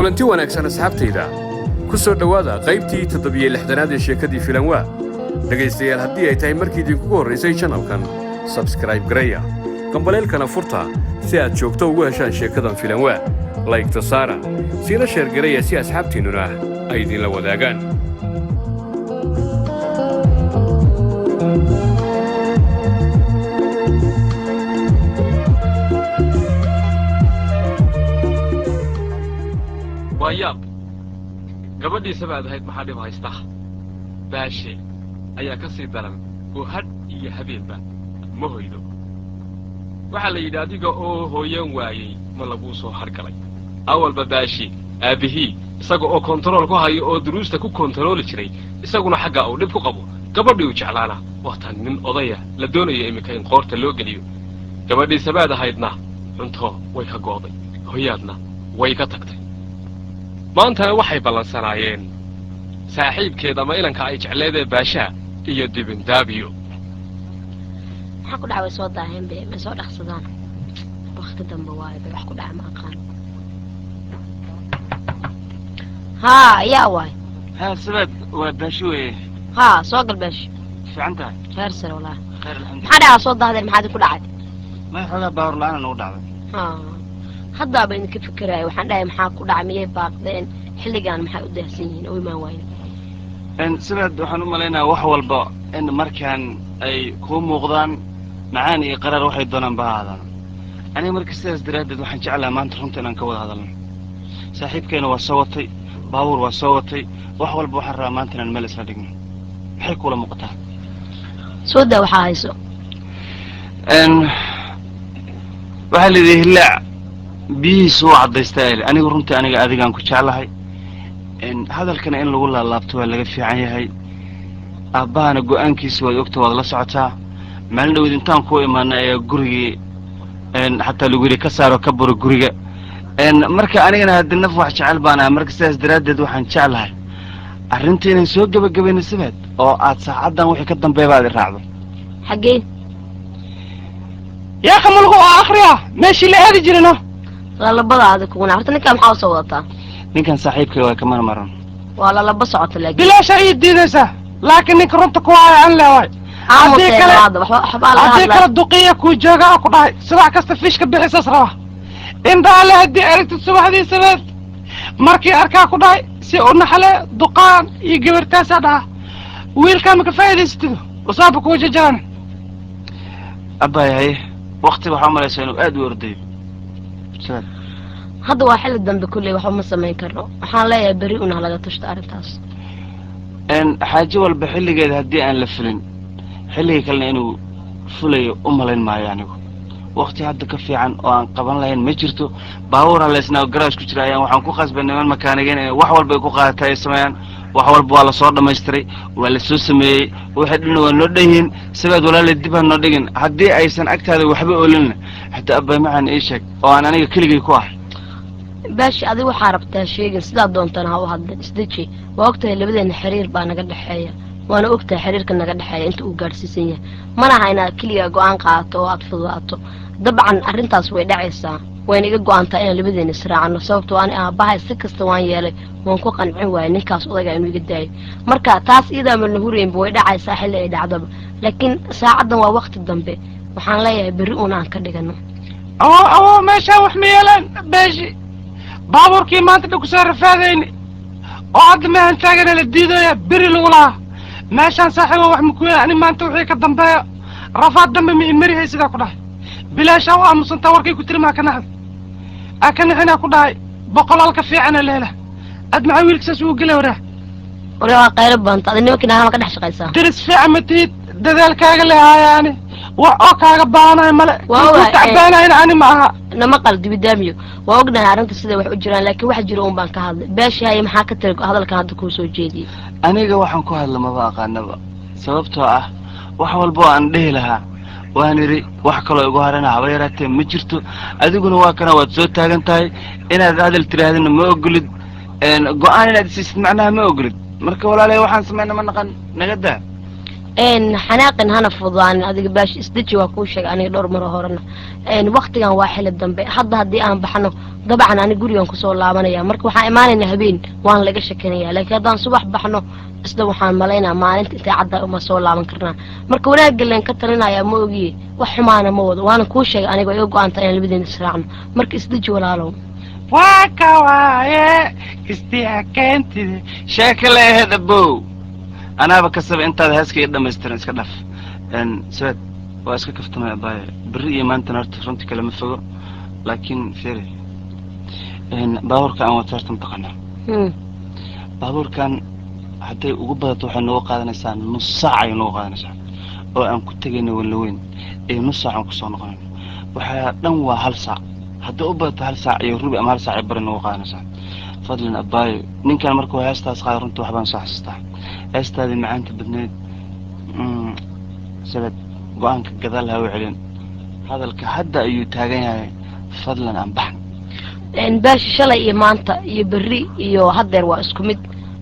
Kulanti wanaagsan, asxaabtayda. Ku soo dhowaada qaybtii 67aad ee sheekadii Filanwaa. Dhegaystayaal, haddii ay tahay markii idinkugu horraysay channelkan, subscribe gareeya, gambaleelkana furta si aad joogto ugu heshaan sheekadan Filanwaa. Like-ta saara, siina share gareeya si asxaabtiinnuna ay idinla wadaagaan. Waa yaab, gabadhiisa baad ahayd. Maxaa dhib haysta? Baashe ayaa ka sii daran oo hadh iyo habeenba ma hoydo. Waxaa la yidhi, adiga oo hooyan waayey ma laguu soo hargalay? Awalba Baashi aabbihii isaga oo kontarool ku hayo oo duruusta ku kontarooli jiray, isaguna xaggaa uu dhib ku qabo. Gabadhii uu jeclaana waataan nin odaya la doonayo iminka in qoorta loo geliyo. Gabadhiisa baad ahaydna cunto way ka go'day, hoyaadna way ka tagtay. Maantana waxay ballansanaayeen saaxiibkeed ama ilanka ay jecleedee Baashaa iyo Dibindaabiyo. Maxaa ku dhaca? Way soo daaheen be, may soo dhaqsadaan. Wakti dambe waayo be, wax ku dhaca ma aqaan. Haa, yaa waay? Haa Sabaad, waa Baashi weye. Haa, soo gal, Baashi. Fiican tahay? Reer sare walaahi. Khayr, alxamdulillah. Maxaa dhacaa? Soo daahdeen, maxaa idinku dhacay? May, xoogaa baawar la-aana nagu dhacday. Haa, haddaaba idinka fikeraaya. Waxaan dhahay, maxaa ku dhacay? Miyay baaqdeen? Xilligaan maxay u daahsan yihiin oo imaan waayen? Sabaad, waxaan u malaynayaa wax walba in markaan ay kuu muuqdaan macaan iyo qaraar, waxay doonaan ba ha ahaadaan. Aniga marka sidaas daraaddeed waxaan jeclaha maanta runta inaan ka wada hadalno. Saaxiibkeena waa soo watay baabuur, waa soo watay wax walba. Waxaan rabaa maanta inaan meel isla dhigno. Maxay kuula muuqataa? Soo daa, waxaa hayso. Waxaa la yidhi, hillaac biyihiisu waa caddaystaa. Eli anigu runtii aniga adigaan ku jeclahay. Hadalkana in lagu laalaabto waa laga fiican yahay. Aabbahana go-aankiisa waad ogta, waad la socotaa. Maalin dhaweyd intaan kuu imaanay ayaa gurigii xataa lagu yidhi ka saaro, ka buro guriga. Marka anigana haddi naf wax jecel baan ahay. Marka sidaas daraaddeed waxaan jeclahay arrinta inaan soo gebagabayno, Sibaad, oo aad saacaddan wixii ka dambeeba aad i raacdo. Xaggee? Yaa khamulgu oo akhriya meeshii la aadi jirino. Lalabada adig kuguna. Horta ninkaa maxaa usoo wadataa? Ninkan saaxiibkay waa, kamana maran. Waa lalaba socota laakiin. Bilaasha ii diidaysaa, laakiin ninka runta ku haya an le waay. Haddii kale hadda waxba waxbaa laga haddii hadlaa. Kale duqiya kuu joogaa ku dhahay, subax kasta fiishka bixisaas raba indhaale. Haddii aragtid subaxdii sabeed markii arkaa ku dhahay si u naxale duqaan iyo gabartaasaa dhaha, wiilkaa maka faa'iidaysatido usaaba kuu jajaban. Abbaay, haye, waktiga waxaa umalaysaa inuu aad u ordayo, Sibaad. Hadda waa xilli dambe, kulley waxba ma samayn karno. Waxaan leeyahay, berri una halaga tashto arrintaas. Xaajo walba xilligeeda haddii aan la fulin, xilliga kalena inuu fulayo u malayn maayo. Anigu wakti hadda ka fiican oo aan qaban lahayn ma jirto. Baabuur haleysnaa oo garaash ku jira ayaan waxaan ku khasbay niman makaanigiin inay wax walba ay ku qaadata ay sameeyaan. Wax walba waa lasoo dhammaystiray, waa lasoo sameeyey, waxay dhanna waa noo dhan yihiin. Sabaad, walaala, dib ha noo dhigin. Haddii aysan agtaada waxba oolinna xataa, abbay maxaan ii sheeg oo aan aniga keligay ku ah. Baashi, adiga waxaa rabtaa sheegin, sidaa doontana ha u hadlin. Isdeji. Waa ogtahay labadeena xiriir baa naga dhexeeya, waana ogtahay xiriirka naga dhexeeya inta uu gaadhsiisan yahay. Mana aha inaad keliya go-aan qaadato oo aad fududaato. Dabcan arrintaas way dhacaysaa, wayna iga go-antaa inaan labadeena israacano, sababtoo ani aabbahay si kasta waan yeelay, waan ku qancin waayay ninkaas odayga inuu iga daayo. Marka taas iyadaama la huraynba, way dhacaysaa xilli ay dhacdaba, laakiin saacaddan waa waqti dambe. Waxaan leeyahay, berri uun aan ka dhigano. Awo, awo, meeshaan wax ma yeelaan. Beeshi, baabuurkii maanta dhan kusoo rafaadayni oo hadda meehan taagana la diidaya, beri lagu lahaa. Meeshaan, saaxiibo, wax ma ku yeelan. Ani maanta wixii ka dambeeya rafaad dambe ma imarihay. Sidaa ku dhahay, bilaashaa u aamusantaa. Warkay ku tiri maa ka naxda aa ka nixinaa ku dhahay. Boqolaalka fiicana leela ad maxaa wiilka saas ugu gelay waraa? Wali waa qaylo badanta adi. Nimankii naagama ka dhex shaqaysaa. Diris fiican ma tihid, dadaalkaaga lehayaani wax oo kaaga baahanayo male. Waa ku ogahay, tacbaanayna ani ma aha. Nama qal dibidaamiyo. Waa ognahay arrinta siday wax u jiraan, laakiin wax jiro un baan ka hadlay. Baashi, haye, maxaa ka tiri hadalkan hadda kuu soo jeediyey? Aniga waxaan ku hadla maba aqaanaba, sababtoo ah wax walba oo aan dhihi lahaa waan idhi. Wax kaloo igu harana haba yaraatee ma jirto. Adiguna waa kana, waad soo taagan tahay. Inaad hadal tidhaahdina ma ogolid, go-aan inaad isiisid macnaha ma ogolid. Marka walaalay, waxaan samayna ma naqan, naga daa. Xanaaqin hana fudaanin adiga Baashi, isdeji. Waa kuu sheegay aniga dhowr maro horena. Waktigan waa xili dambe. Hadda haddii aan baxno, dabcan ani gurigan kusoo laabanaya. Marka waxaan imaanaynaa habeen, waan laga shakinaya. Laakiin haddaan subax baxno, isla waxaan malaynaa maalinta intay cadda uma soo laaban karnaa. Marka wanaagga leen ka talinayaa, ma ogiye wax xumaana ma wado. Waana kuu sheegay aniga iga go-aanta inaan labadeena israacno. Marka isdeji, walaalow. Waa ka waaye istiakeentide. Sheeka la aheed, abow, anaaba kasaba intaada heeska ii dhamaystiran. Iska dhaf Sabaad, waa iska kaftamay, abaaye. Berri iyo maantana horta runtii kalama fogo, laakiin fere, baabuurka aan wato horta mataqaanaa? Baabuurkan hadday ugu badato waxay noogu qaadanaysaa nus saac ayay noogu qaadanaysaa oo aan ku tegayno Wanlaweyn iyo nus saac aan kusoo noqonayno. Waxaa dhan waa hal saac. Hadday u badato hal saac iyo rubi ama hal saac iyo bari noogu qaadanaysaa. Fadlan abaayo, ninkan markuu heestaas qaada runtii waxbaan soo xasuustaa, heestaadii macaanta badneyd. Sabad, go-aanka gadaal ha u celin. Hadalka hadda ayuu taagan yahay. Fadlan aan baxno. Baashi, shalay iyo maanta iyo berri iyo haddeer waa isku mid,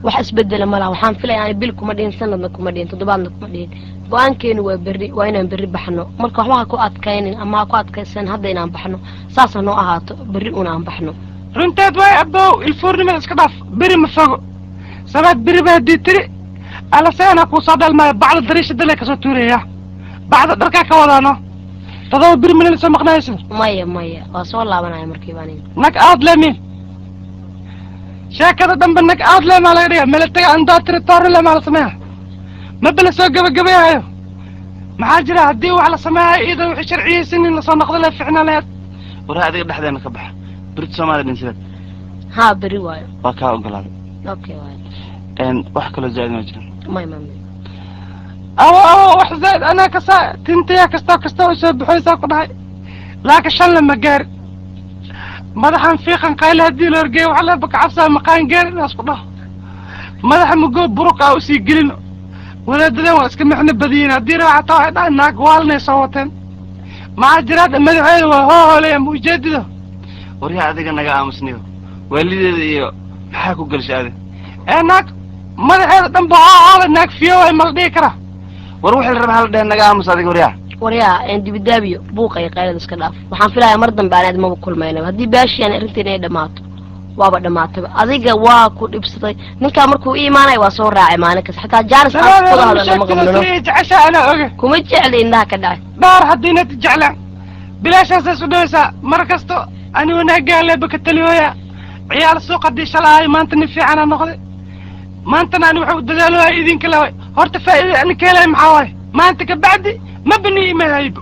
wax isbedela ma laha. Waxaan filaya ani bil kuma dhihin, sanadna kuma dhihin, toddobaadna kuma dhihin. Go-aankeenu waa berri, waa inaan berri baxno. Marka waxba ha ku adkaynin ama ha ku adkaysan hadda inaan baxno. Saasa noo ahaato, berri una aan baxno. Runteed waay, abow. Ilfuurnimada iska dhaaf, beri ma fogo. Sabaad, beri ba haddii tiri alaseena kuu soo dhalmaayo. Bacda dariisha dale kasoo tuuraya, bacda dharkaa ka wadaano. 7 beri malala soo maqnaaysa? Maya, maya, waa soo laabanaya markiiba aniga. Nag aad lemi sheekada dhanba, nag aad le maa laga dhiga meletaga andaa tiri toorne le maa la sameeya. Maba la soo gabagabeeyayo. Maxaa jira haddii wax la sameeyayo iyadoo wixii sharciyeysan in lasoo noqdo le ficnaa laheed. Waraa, adiga dhexdeena ka baxa. Berita Soomaaliya dhin, Sabaad? Haa, berri waayo. Waa kaa ogolaaday. Okay, waayo. Wax kaloo zaaid ma jiran? Maya, maya, maya. Awo, awo, wax zaaid anaa kasaa tintayaa kastoo kastoo usoo baxoysaa ku dhahay, laakiin shan lama gaari. Madaxan fiiqan qayle haddii la horgeeyo waxa leba kacabsaa maqaan gaari inaas ku dhaho. Madaxa mugoo buruq aa usii gelino. Wadaadadeen waa iska mixno badiyiin. Haddii raba xataa waxay dhahay naag waalnay soo wateen. Maxaa jira hadda madaxeeda waa hoohoolaya, ma ujeedido? Waryaa, adiga naga aamusniyo. Waalideeda iyo maxaa ku gelshay adi? Ee naag madaxeeda dhan ba hoohoola, naag fiyo waay, ma la dhihi karaa? War wixii la raba hala dheh, naga aamus adiga, waryaa. Waryaa, dibidaabiyo buuqa iyo qaylada iska dhaaf. Waxaan filayaa mar dambe aan maba kulmayna. Haddii baashiyan arrinteen ay dhammaato, waaba dhammaatayba. Adiga waa ku dhibsaday ninkaa markuu i imaanaya, waa soo raacay maalin kasta. Xataa jaanis aan ku wada hadalna ma qabnano. Jecesha anaa oge. Kuma jecli, indhaha ka dhacay. Dhaar haddiinad jeclaan bilaashaasaas u dhawaysaa. Mar kasto ani wanaaggaa leeba ka taliyooya. Ciyaal suuq haddii shalaahay, maanta nin fiicana noqday. Maantana ani waxau dadaalooya idinka laway. Horta faa'iida ani ka helay maxaa waaye? Maanta ka bacdi maba nii imaanaybo.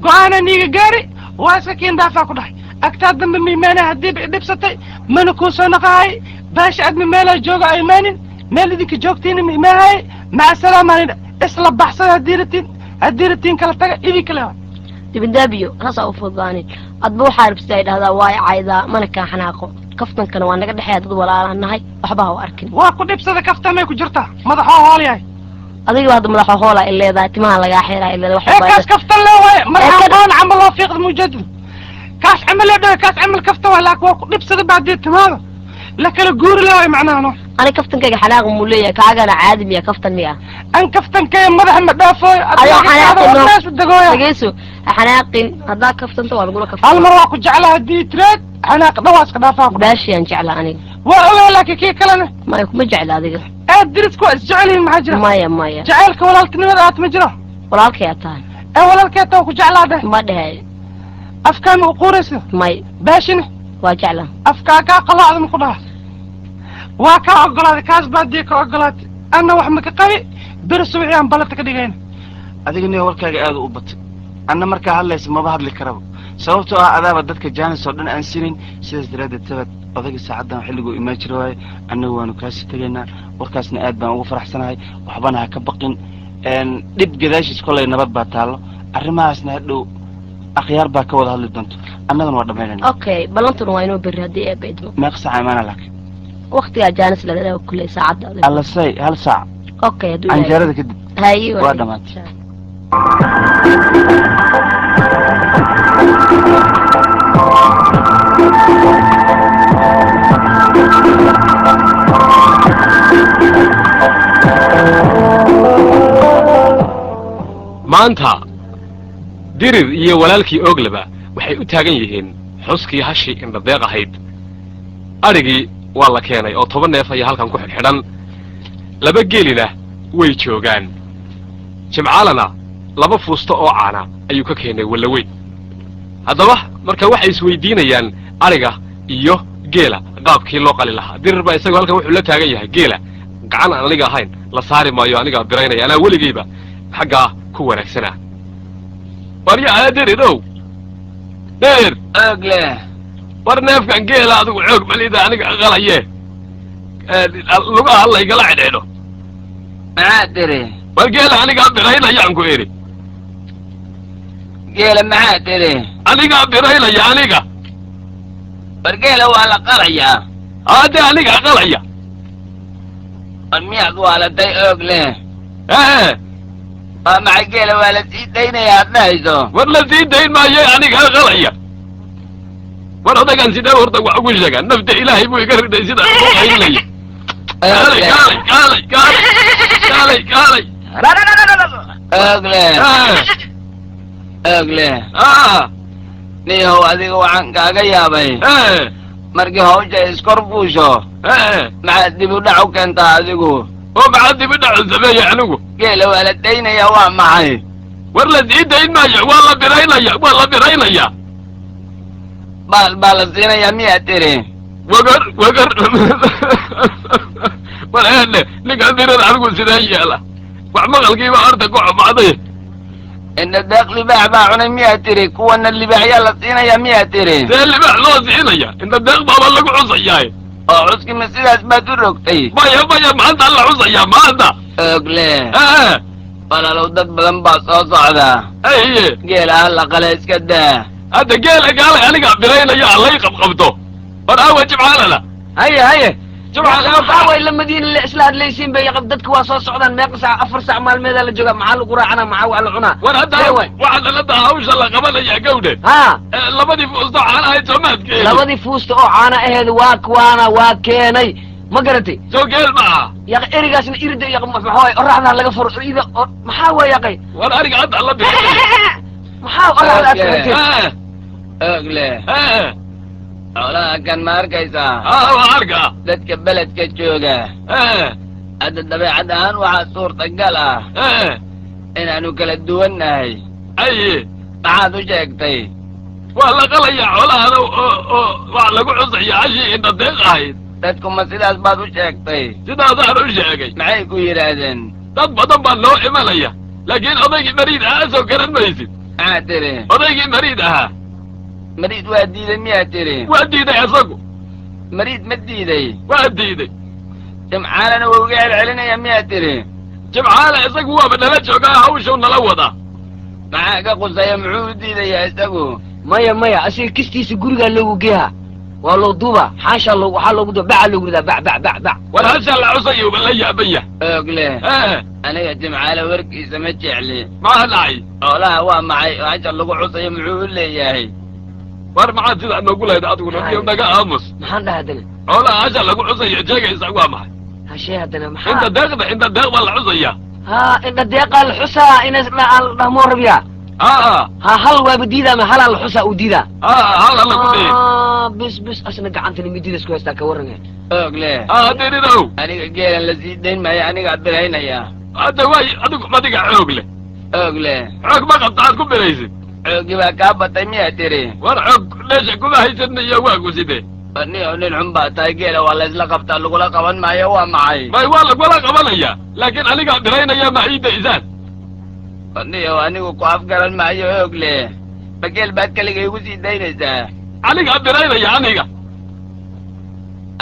Go-aana niiga gaari, waa iska kiin dhaafaa ku dhahay. Agtaa dambe ma imaanay haddiiba idhibsatay, mana kuu soo naqahay. Baasha adma meelaa jooga a imaanin, meel idinka joogtiina ma imaahay. Maca salaamaanidha isla baxsada. Haddii ratiin, haddii ratiin kala taga, idinka lewa. Dibidaabiyo saasaa u fududaanin. Adba waxaa rabsida ay dhahdaa waa i caydaa, mana kaa xanaaqo. Kaftankana waa naga dhexeeya, dad walaalaan nahay, waxba ha u arkin. Waa ku dhibsada, kaftamay ku jirtaa. Madaxoo hool yahay. Adiga hadda madaxa hoola i leedahay, timaha lagaa xeeraa i leedahay. Ee wax kaas kaftan le waaye. Madaxa Ee, qoon camal loo fiiqda mujaddid, kaas camal le dhawe, kaas camal kaftan waa, laakiin waa ku dhibsada baadii timaada la kala guuri le waay macnaha no. Ani kaftankayga xanaaq muu leeyahay? Kaagana caadi miya? Kaftan miya? An kaftankaya madaxa ma dhaafooyo. Adigo xanaaqin no. Meeshu degooya. Dhageyso, ha xanaaqin. Haddaa kaftanta waa lagula hal kaftan. Mar waa ku jeclaa haddii tireed, xanaaq dhan waa iska dhaafaa ku. Baashiyaan jeclaa aniga. Waa ogaa, laakiin kii kalena Maya, kuma jecla adiga. Ee dirisku waa isjecel yihiin, maxaa jira? Maya, maya. Jacaylka walaaltinimada aad ma jiro? Walaalkayaa tahay. Ee walaalkeeta waa ku jeclaa dheh. Ma dhehe. Afkaa ma uquuraysa? May. Baashine? Waa jeclaa. Afkaa kaa qalaacda ma ku dhaha? Waa kaa ogolaaday kaas baa dii ka ogolaatay. Anna wax ma ka qabi, beri subaxii aan balanta ka dhigayna. Adiga niyo warkaaga aada u batay. Anna markaa hadlaysa maba hadli karaba, sababtoo ah adaaba dadka jaanis oo dhan aan sinin. Sidaas daraaddeed, Sabad, odayga saacaddan xilliguu imaan jira waaye. Annagu waanu kaasi tegaynaa. Warkaasna aad baan ugu faraxsanahay. Waxbana ha ka baqin. Dhib gadaashiis kollay nabad baa taallo. Arrimahaasna hadhow akhyaar baa ka wada hadli doonto, annagana waa dhammaynayna. Okay, ballantuna waa inoo berri haddii Eebba idmo. Meeqa saaca imaana laakiin? Waqtigaa jaanis leedahay kulley saacadda adiga. Alla say hal saac. Okay, hadduu Ilaahay- Canjeerada kadib. Haye. Waa dhammaatay. Maanta Dirir iyo walaalkii Ooglaba waxay u taagan yihiin xuskii hashii indhadeeq ahayd. Adhigii waa la keenay oo 10 neef ayaa halkan ku xidhxidhan, laba geelina way joogaan. Jimcaalana laba fuusto oo caana ayuu ka keenay Wallaweyn. Haddaba marka waxay isweydiinayaan adhiga iyo geela qaabkii loo qali lahaa. Dirir baa isagoo halkan wuxuu la taagan yahay, geela gacan aan aniga ahayn la saari maayo, anigaa biraynaya, anaa weligayba xaggaa ku wanaagsanaa. Waryaa Dirir ow, Dirir! Oogle. War neefkan geela adigu xoog malida, aniga qalaye, lugaha laygala xidhxidho. Maxaa tiri? War geela anigaa biraynayaan ku idhi. Geela maxaa tiri? Anigaa biraynaya, aniga. War geela waa la qalayaa. Haddee anigaa qalaya. War miyaad waalatay, Oogle? Ee. Waa maxay geela waa la sii daynayaa aad dhahayso? War la sii dayn maayo, anigaa qalaya. War odagaan sidee horta wax ugu sheegaa? Nafta Ilaahay buu iga riday sida u qaylinaya. Kaalay, kaalay, kaalay, kaalay, kaalay, kaalay! Oogle. Ee. Oogle. Aa. Niyahow, adiga waxaan kaaga yaabay ee markii hawsha iskor fuusho ee maxaad dib u dhac u keentaa adigu? Oo maxaa dib u dhacu sameeya anigu? Geela waa la daynayaa, waa maxay? War la sii dayn maayo, waa la biraynaya, waa la biraynaya. Baal baa la siinayaa miyaad tiri? Wagar, wagar! War eedhe, ninkan Dirir anigu sideen yeela? Wax maqalkiiba horta ku xumaaday. Inna deeq libaax baa cunay miyaad tiri? Kuwana libaaxyaa la siinayaa miyaad tiri? See libaax loo siinaya? Inta deeq baaba lagu cusayaa. Oo cuski ma sidaas baad u rogtay? Maya, maya, maanta la cusayaa, maanta. Oogle. Ee. Walaalow, dad badan baa soo socda. Aye. Geela ha la qale, iska daa. Hadda geela gaalay, anigaa biraynaya, allay qabqabto. War aawa Jimcaalana? Haye, haye. Jimcaale. Waay la Madiina la isla hadlaysiin bay yaqab. Dadka waa soo socdaan. Meeqa saac? 4 saac maalmeedaa la joogaa. Maxaa lagu raacana? Maxaa wax la cunaa? War hadda See waay. Waxaa dhalada hawsha la qabanayaa, gawdhe. Ha. Labadii fuusto caana ahayd soomaadkeeni? Labadii fuusta oo caana aheed waa kuwaana, waa keenay, ma garatay? Soo geel ma aha? Yaq, erigaasna irida yaq, maxaa waay, oraxdaa laga furo ida. Maxaa waay, yaqay? War ariga hadda la bixinaya. Maxaa oraxda aad karatay? Ee. Oogle. Ee. Xoolaha kan ma arkaysaa? Aa, waa arkaa. Dadka beledka jooga ee hadda dabeecad ahaan waxaa suurtagal ah ee inaannu kala duwannahay. Aye. Maxaad u sheegtay? Waa la qalayaa xoolahana oo waa lagu cusaya hashii indha deeq ahayd. Dadku ma sidaas baad u sheegtay? Sidaasaan u sheegay. Maxay ku yidhaahdeen? Dad badan baa noo imanaya, laakiin odaygii mariid ahaa soo garan maysid. Maxaa tiri? Odaygii mariid ahaa. Mariid waa diiday miyaa tiri? Waa diiday isagu. Mariid ma diiday? Waa diiday. Jimcaalana waa uga celcelinaya miyaa tiri? Jimcaale isagu waaba nala joogaa, hawshuu nala wadaa. Maxaa ka qusaya? Muxuu u diidayaa isagu? Maya, maya, asiga kistiisa gurigaa loogu geeha, waa loo duuba, xaashaa loo, waxaa loogu duuba, bacaa loogu ridaa, bac, bac, bac, bac. War hashaa la cusayuuba la yaaban yah. Oogle. Ee. Aniga Jimcaale warkiisa ma jecli. Maxaa dhacay? Xoolaha waa maxay oo hasha lagu cusayo muxuu u leeyahay? War maxaad sidaa noogu lahayd adiguna? Iyo naga aamus. Maxaan dhaha haddana? Xoolaha hasha lagu cusayo sheegaysa waa maxay? Hashee haddana? Inta Maxaa? Deeqda, inta deeq baa la cusayaa. Ha, indha deeqaa la xusaa ina aan la dhahmoo rabiyaa. Aa. Ha, hal waaba diidaa, ma halaa la xusaa uu diidaa? Aa, hala lagu dhihi. Ah, bis bis, asna gacantana midida isku haystaa, ka warran. Oogle. Aa, Dirirow. Aniga geelan la sii dayn maayo, anigaa biraynaya. Hadda waay, adigu adiga xoog leh. Oogle. Xoog ma qabta aad ku biraysid? Xooggii baa kaa batay miyaa tiri? War xoog meesha kuma haysadna iyo waa ku sidee? Niyo, nin xun baa tahay. Geela waa laysla qabtaa, lagula qaban maayo, waa maxay? May, waa lagula qabanayaa, laakiin anigaa biraynaya, ma ii daysaan? Niyo, anigu ku afgaran maayo, Oogle. Ma geel baad keliga igu sii daynaysaa? Anigaa biraynaya, aniga.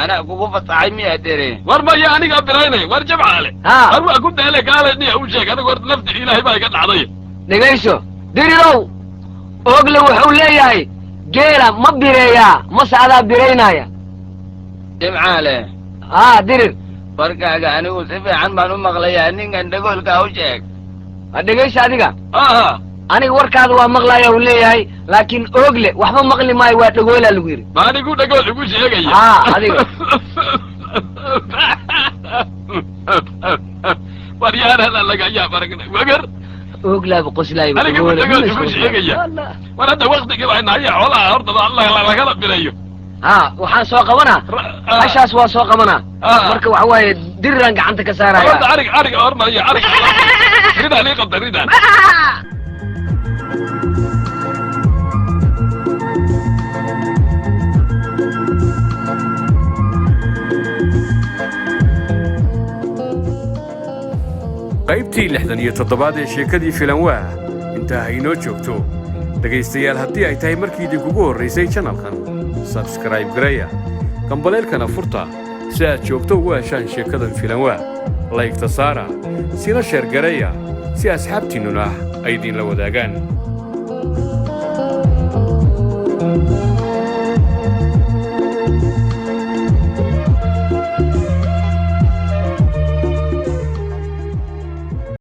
Anaa kugu fasaxay miyaa tiri? War maya, anigaa biraynaya. War Jimcaale. Ha. War waa ku daale, kaale, niya u sheeg. Anigu horta nafta Ilaahay baa iga dhacday. Dhegayso, Dirirow, Oogle wuxuu leeyahay geela ma bireeyaa mase adaa biraynaya? Jimcaale. Haa, Dirir. Warkaaga anigu si fiican baan u maqlayaa, ninkan dhagoolkaa u sheeg. Ha, dhegayso adiga. Aa. Aniga warkaada waa maqlaya uu leeyahay, laakiin Oogle waxba maqli maayo, waa dhagoolaa lagu yidhi. Ma anigu dhagool igu sheegaya? Haa, adiga. War yaanana laga yaab aragnay, wagar. Ooglaaba qoslaayba. Aniga madagoodka ku sheegaya. War hadda waktigii baa nahaya xoolaha horta Allah lagala bilayo. Ha, waxaan soo qabanaa hashaas, waa soo qabanaa. Marka waxa waaye diriraan gacanta ka saaraya. Horta arig arig hormariya, arig ridaan ii qabta ridaan. Qaybtii 67aad ee sheekadii Filanwaa intaa ha inoo joogto. Dhegaystayaal, haddii ay tahay markii idinkugu horraysay channelkan, subscribe gareeya, gambaleelkana furta si aad joogto ugu heshaan sheekadan Filanwaa. Like-ta saara, sina share gareeya si asxaabtiinnuna ay idinla wadaagaan.